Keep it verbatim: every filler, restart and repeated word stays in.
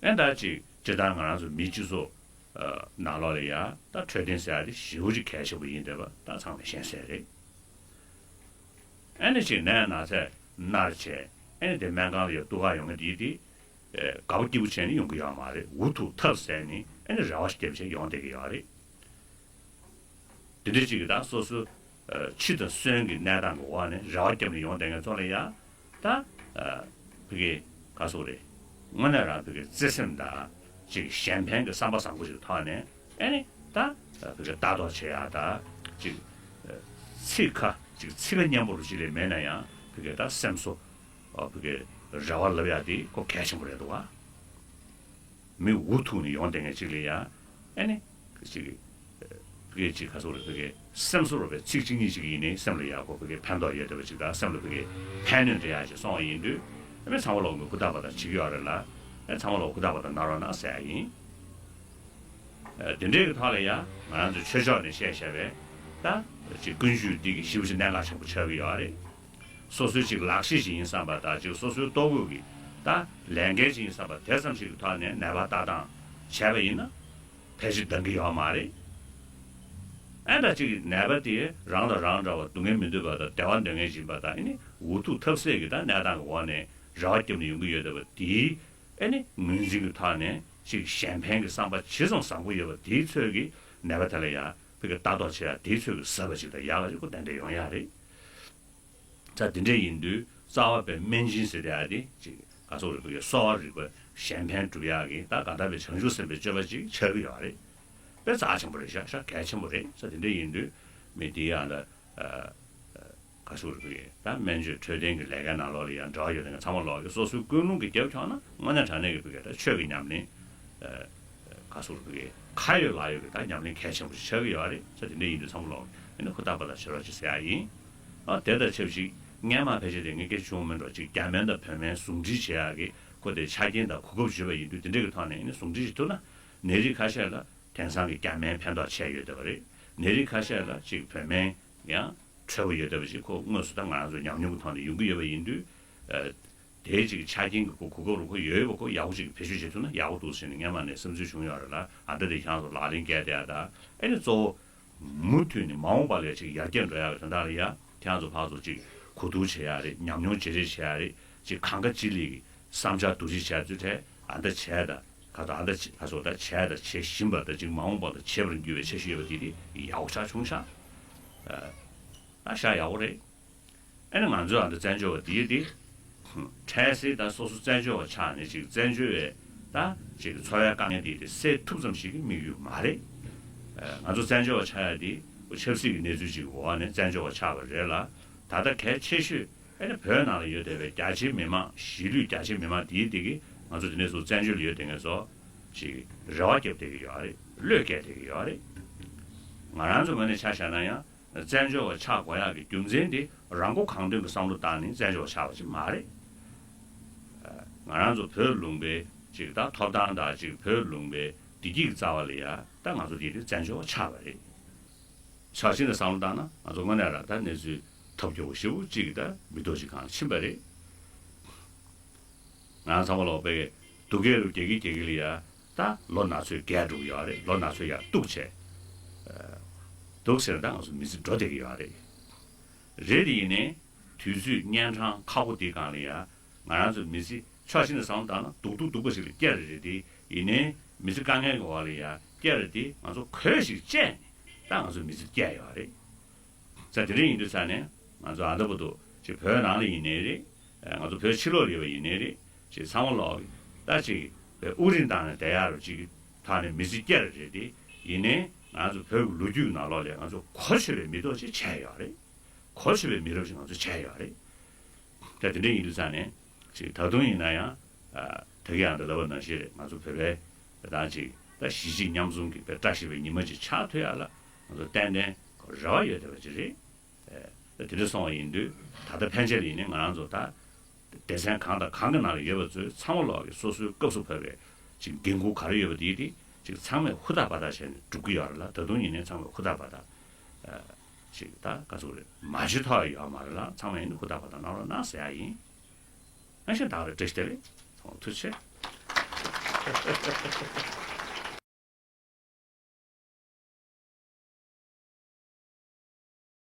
ཨེ་ད་ཅིག་སྤྱིར་བཏང་ང་རང་ཚོ་མིའི་སྤྱི་ཚོགས་ནང་ལོགས་ལ་ཡ་ད་འཕྲོད་བསྟེན་ཟེར་ཡ་དེ་ཞེ་པོ་ཅིག་གལ་ཆེན་པོ་ཡིན་བསྡད་པ་ད་ཚང་མས་ཤེས་གསལ་རེད། ཨེ་ནི་ཅིག་ནད་ན་ཚས་མནར་བྱས་ཨེ་ནི་དེ་སྨན་ཁང་ལ་ཡ་གཏུག་ག་ཡོང་མཁན་དེ་དེ་དགའ་པོ་སྐྱིད་པོ་བྱས་ནས་ཡོང་གི་ཡོད་མ་རེད། འུ་ཐུག་ཐབས་ཟད་ནས་ཨེ་ནི་རེ་བ་བརྒྱབ་བྱས་ཡོང་བསྡད་ཀྱི་ཡོད་རེད། དེ་འདྲ་ཅིག་གིས་ད་སོ་སོའི་ཨ་འཆི་དང་གསོན་གྱི་གནས་སྟངས་ཀྱི་འོག་ནས་རེ་བ་བརྒྱབ་ནས་ཡོང་བསྡད་མཁན་ཚོ་ལ་ཡ་ད་ཨ་ཕ་གི་ག་ཟེར་དགོས་རེད། དངོས་གནས་རང་ཕ་གི་བརྩེ་སེམས་དང་ཅིག་གཞན་ཕན་གྱི་བསམ་པ་བཟང་པོ་ཞིག་ཐོག་ནས་ཨེ་ནི་ད་ཨ་ཕ་གི་ལྟ་རྟོག་བྱེད་ཡ་ད་ཅིག་ཨ་ཚིག་ཁ་ཅིག་ཚིག་ཁ་སྙན་པོ་རུ་ཅིག་ལས་མེད་ན་ཡང་ཕ་གི་ད་སེམས་གསོ་ཨ་ཕ་གི་རེ་བ་ལབ་ཡ་དེ་ཁོ་གལ་ཆེན་པོ་རེད་འདུག་བ། མི་འུ་ཐུག་ནས་ཡོང་བསྡད་མཁན་ཅིག་ལ་ཡ་ཨེ་ནི་ཅིག་ཕ་གི་ཅིག་ག་ཟེར་དགོས་རེད། ཕ་གི་སེམས་གསོ་རུ་བའི་ཚིག་གཅིག་གཉིས་ཅིག་ཡིན་ནའི་སེམས་ལ་ཡག་པོ་ཕ་གི་ཕན་ཐོགས་ཡོད་བསྡད་པ་ཅིག་དང་སེམས་ལ་ཕ་གི་ཕན་གནོད་འདྲེས་ཡག་ཅིག་སོང་བ་ཡིན་དུས་ཨེ་མི་ཚང་མ་ལོག་མི་ཧུར་ཐག་པ་ཐག་བྱེད་ཀྱི་ཡོད་རེད་ལ། ཨེ་ཚང་མ་ལོག་ཧུར་ཐག་པ་ཐག་གནང་རོགས་གནང་ཟེར་ཡ་ཡིན། ཨ་དེ་འདྲའི་གི་ཐོག་ལ་ཡ་ང་རང་ཚོ་ཆོས་ཕྱོགས་ནས་བཤད་བཤད་པའི་ད་ཅིག་ཀུན་སྤྱོད་འདི་གི་ཞེ་པོ་ཅིག་གནད་འགག་ཆེན་པོ་ཆགས་ཀྱི་ཡོད་རེད། སོ་སོའི་ཅིག་ལག་ཤེས་ཤིག་ཡིན་བསམ་པ་དང་ཅིག་སོ་སོའི་ལྟོ་གོས་ཀྱི་ད་ལས་འགན་ཅིག་ཡིན་བསམ་པ་དེ་ཙམ་ཞིག་གི་ཐོག་ནས་ནད་པ་ལྟ་སྟངས་བྱས་པ་ཡིན་ན་ཕལ་ཆེར་འདང་གི་ཡོད་མ་རེད། ཨེ་ད་ཅིག་ནད་པ་དེ་རང་དང་རང་འདྲ་བ་སྡུག་བསྔལ་མི་འདོད་པ་དང་བདེ་བ་འདོད་མཁན་ཞིག་ཡིན་པ་དང་ཨེ་ནི་འུ་ཐུག་ཐབས་ཟད་ཀྱི་ད་གནས་སྟངས་ཀྱི་འོག་ནས་རེ་བ་བརྒྱབ་ནས་ཡོང་གི་ཡོད་བསྡད་པ་དེའི་ཨེ་ནི་ངོས་འཛིན་གྱི་ཐོག་ནས་ཅིག་གཞན་ཕན་གྱི་བསམ་པ་ཇི་ཙམ་བཟང་པོ་ཡོད་པ་དེའི་ཚོད་ཀྱིས་ནད་པ་དེ་ལ་ཡ་ཕ་གི་ལྟ་རྟོག་བྱེད་ཡ་དེའི་ཚོད་ཀྱིས་ཟབ་པ་ཅིག་དང་ཡག་པ་ཅིག་ཁོ་ཏན་ཏན་ཡོང་ཡ་རེད། ད་དེ་འདྲ་ཡིན་དུས་རྩ་བ་པའི་སྨན་སྦྱིན་ཟེར་ཡ་དེ་ཅིག་ག་ཟེར་དགོས་རེད། ཕ་གི་གསོ་བ་རིག་པ་གཞན་ཕན་སྒྲུབ་ཡག་གི་ད་གང་ལྟར་བའི་བྱང་ཆུབ་སེམས་དཔའི་སྤྱོད་པ་ཅིག་ཆགས་ཀྱི་ཡོད་རེད། དཔེ་རྩ་ཆེན་པོ་རེད་ཤག་ཤག་གལ་ཆེན་པོ་རེད། ས་དེ་འདྲ་ཡིན་དུས་མི་དེ་ཡང་ད་ཨ་ཨ་ག་ཟེར་དགོས་རེད། ད་སྨན་བཅོས་འཕྲོད་བསྟེན་གྱི་ལས་ཀའི་ནང་ལོགས་ལ་ཡང་འབྲེལ་བ་ཡོད་མཁན་ཚང་མ་ལོག་གི་སོ་སོའི་ཀུན་སློང་གི་རྒྱབ་ཕྱོགས་ན་དངོས་གནས་དྲང་གནས་ཀྱི་ཕ་གི་ད་ཆོས་ཀྱི་ཉམས་ལེན་ཨ་ག་ཟེར་དགོས་རེད། ཁ་ཡོད་ལག་ཡོད་ཀྱི་ད་ཉམས་ལེན་གལ་ཆེན་པོ་ཞིག་ཆགས་ཀྱི་ཡོད་རེད། ས་དེ་འདྲ་ཡིན་དུས་ཚང་མ་ལོག་ཨ་ནི་ཧུར་ཐག་པ་ཐག་བྱེད་རོགས་བྱེད་ཟེར་ཡ་ཡིན། ཨ་དེ་དང་ཆབས་ཅིག་སྔན་མ་ཕལ་ཆེར་དེ་ངས་སྐད་ཆ་བྱུང་མིན་འགྲོ་ཅིག་རྒྱ་སྨན་དང་བོད་སྨན་ཟུང་འབྲེལ་བྱེད་ཡག་གི་ཁོ་དེ་ཆ་རྐྱེན་དང་གོ་སྐབས་ཡོད་པ་ཡིན་དུས་དེ་འདྲ་གི་ཐོག་ནས་ཨ་ནི་ཟུང་འབྲེལ་ཞིག་ཐུབ་ན་ནད་རིགས་ཁ་ཤས་ལ་དེང་སང་གི་རྒྱ་སྨན་ཕན་ཐོགས་ཆེ་ཡོད་བསྡད་པ་རེད། ནད་རིགས་ཁ་ཤས་ལ་ཅིག་བོད་སྨན་ཡང་འཕྲོད་པ་ཡོད་བསྡད་པ་ཅིག་ཁོ་དངོས་སུ་ད་ང་རང་ཚོ་ཉམས་མྱོང་གི་ཐོག་ནས་ཡོང་གི་ཡོད་པ་ཡིན་དུས་ཨ་དེའི་ཅིག་ཆ་རྐྱེན་གྱི་གོ་གོ་སྐབས་རུ་ཁོ་ཡོད་ཡོད་པ་ཁོ་ཡག་པོ་ཅིག་བེད་སྤྱོད་བྱེད་ཐུབ་ན་ཡག་པོ་འདུག་ཟེར་ནས་སྔན་མ་ནས་བསམ་ཚུལ་བྱུང་ཡོད་རེད་ལ། ཨ་ད་དེ་ཁྱེད་རང་ཚོ་ལག་ལེན་བཀལ་བསྡད་ཡ་ད་ཨེ་ནི་གཙོ་བོ་མུ་མཐུད་ནས་མ་འོངས་པ་ལ་ཅིག་ཡར་རྒྱས་འགྲོ་ཡག་གི་དོན་དག་ལ་ཡ་ཁྱེད་རང་ཚོ་ཕར་ཚུར་ཅིག་གོ་བསྡུར་བྱེད་ཡག་རེད། ཉམས་མྱོང་བརྗེ་རེས་བྱེད་ཡག་རེད། ཅིག་གང་ག་ཅི་ལས་ཀྱི་བསམ་འཆར་བསྡུར་ཞིབ་བྱས་ཚུལ་ཐད་ཨ་ད་བྱས་ད་ག་ཚོད་ཨ་ད་བྱས་ག་ཚོད་ད་བྱས་ད་བྱེད་བཞིན་པ་ད་ཅིག་མ་འོངས་པ་ལ་བྱེད་པར་འགྱུར་བའི་འཆར་གཞི་ཡོད་པ་དེ་དེ་ཡག་པོ་ཆགས་བྱུང་ཤག་ཨ་ཤག་ཡག་པོ་རེད། ཨ་ནི་ང་ཚོའི་ཨ་ད་བཙན་བྱོལ་བ་དེ་དེ་འཕྲལ་སེལ་ད་སོ་སོ་བཙན་བྱོལ་བ་ཆགས་ནས་ཅིག་བཙན་བྱོལ་བའི་ད་ཅིག་འཚོ་བའི་དཀའ་ངལ་དེ་དེ་སེལ་ཐུབ་ཙམ་ཞིག་གི་དམིགས་ཡུལ་མ་རེད། ཨ་ང་ཚོ་བཙན་བྱོལ་བ་ཆགས་ཡ་དེ་ཆབ་སྲིད་ཀྱི་གནས་ཚུལ་ཅིག་འོག་ནས་བཙན་བྱོལ་བ་ཆགས་པ་རེད་ལ། ད་ལྟ་གལ་ཆེ་ཤོས་ཨ་ནི་བོད་ནང་ལ་ཡོད་བསྡད་པའི་རྒྱ་ཆེའི་མི་མང་གཞིས་ལུས་རྒྱ་ཆེའི་མི་མང་དེའི་སྟེང་གི་ང་ཚོ་དེ་ནས་བཟུང་བཙན་བྱོལ་ལ་ཡོད་བསྡད་མཁན་ཚོ་ཅིག་རེ་བ་བརྒྱབ་བསྡད་ཀྱི་ཡོད་རེད། བློས་བཀལ་བསྡད་ཀྱི་ཡོད་རེད། ང་རང་ཚོ་ངོས་ནས་ཆ་བཞག་ན་ཡང་བཙན་བྱོལ་བ་ཆགས་དགོས་ཡག་གི་རྒྱུ་མཚན་དེ་རང་མགོ་གང་ཐོན་གྱི་བསམ་བློ་བཏང་ནས་བཙན་བྱོལ་བ་ཆགས་པ་ཅིག་མ་རེད། ང་རང་ཚོ་བོད་ལུང་པའི་ཅིག་ད་ཐོབ་ཐང་དང་ཅིག་བོད་ལུང་པའི་བདེ་སྐྱིད་ཀྱི་རྩ་བ་ལ་ཡ་ད་ང་ཚོ་དེ་དུས་བཙན་བྱོལ་བ་ཆགས་པ་རེད། ཕྱོགས་གཅིག་ནས་བསམ་བློ་བཏང་ན་ང་ཚོ་དངོས་གནས་རང་ད་གནས་ཚུལ་ཐབས་སྐྱོ་པོ་ཞེ་པོ་གཅིག་གི་ད་མི་ཐོག་ཅིག་སྒང་ལ་ཕྱིན་པ་རེད། ང་ཚང་མ་ལོག་པའི་སྡུག་སྐད་རུ་རྒྱག་གི་རྒྱག་གི་ལ་ཡ་ད་ལོ་ན་ཚོད་རྒས་འགྲོ་གི་ཡོད་རེད། ལོ་ན་ཚོད་ཡར་གཏུག་བྱས་འདུག་ཟེར་ན་ད་ང་ཚོ་མི་ཚེ་འགྲོ་བསྡད་ཀྱི་ཡོད་རེད། རེད་དེ་ཡིན་ནའི་དུས་ཚོད་གཉན་འཕྲང་ཁག་པོ་འདི་སྒང་ལ་ཡ་ང་རང་ཚོ་མི་ཚེ་ཕྱོགས་གཅིག་ནས་བསམ་བློ་བཏང་ན་སྡུག་སྡུག་སྡུག་པ་ཞིག་ལ་བསྐྱལ་རེད་དེ། ཡིན་ནའི་མི་ཚེ་དཀའ་ངལ་གྱི་འོག་ལ་ཡ་བསྐྱལ་རེད་དེ་ང་ཚོ་གོས་ཤིག་བཅད་ནས་ད་ང་ཚོ་མི་ཚེ་བསྐྱལ་ཡོད་རེད། ས་དེ་རིང་ཡིན་དུས་ས་ནས་ང་ཚོ་ཨ་ད་བར་དུ་ཅིག་བོད་ནང་ལ་ཡིན་ནའི་རེད། ང་ཚོ་བོད་ཕྱི་ལོགས་ལ་ཡོད་པ་ཡིན་ནའི་རེད། ཅིག་ཚང་མ་ལོག་ད་ཅིག་དབུགས་རིང་བཏང་ནས་བསྡད་ཡག་རུ་ཅིག་ཐོག་ནས་མི་ཚེ་བསྐྱལ་རེད་དེ། ཡིན་ནའི་ང་ཚོ་བོད་ཀྱི་ལོ་རྒྱུས་ནང་ལོགས་ལ་ང་ཚོ་གོ་ཆོད་པའི་མི་ཐོག་ཅིག་བྱས་ཡོད་རེད། གོ་ཆོད་པའི་མི་རབས་ཤིག་ང་ཚོ་བྱས་ཡོད་རེད། ད་དེ་འདྲ་ཡིན་དུས་ཙང་ནས་ཅིག་ད་དུང་ཡིན་ན་ཡང་ཨ་ད་གིན་ཡང་ད་ལྟ་བ་ནང་བཞིན་རེད། ང་ཚོ་བོད་པའི་ད་ཅིག་ད་གཞིས་བྱེས་མཉམ་འཛོམས་ཀྱི་བཀྲ་ཤིས་པའི་ཉི་མ་ཅིག་ཆགས་ཐུབ་ཡག་ལ་ང་ཚོ་ཏན་ཏན་རེ་བ་ཡོད་བསྡད་པ་ཅིག་རེད། ཨ་ད་དེ་འདྲ་སོང་བ་ཡིན་དུས་ད་ལྟ་ཕན་ཆད་ལ་ཡིན་ནའི་ང་རང་ཚོ་ད་སྡེ་ཚན་གང་དང་གང་གི་ནང་ལ་ཡོད་པ་ཚོས་ཚང་མ་ལོག་གི་སོ་སོའི་སྐབས་སུ་བབས་པའི་ཅིག་འགན་ཁུར་ག་རེ་ཡོད་པ་དེ་དེ་ཅིག་ཚང་མས་ཧུར་ཐག་འབད་ཐག་བྱས་ནས་སྒྲུབ་ཀྱི་ཡོད་རེད་ལ། ད་དུང་ཡིན་ནའི་ཚང་མས་ཧུར་ཐག་འབད་ཐག་ཨ་ཅིག་ད་ག་ཚོད་རེད། མ་བྱེད་ཐབས་ཡོད་མ་རེད་ལ། ཚང་མས་ཡིན་ནའི་ཧུར་ཐག་འབད་ཐག་གནང་རོགས་གནང་ཟེར་ཡ་ཡིན། ཨ་ཤེས་ད་རེ་བཀྲ་ཤིས་བདེ་ལེགས། ཐུགས་རྗེ་ཆེ།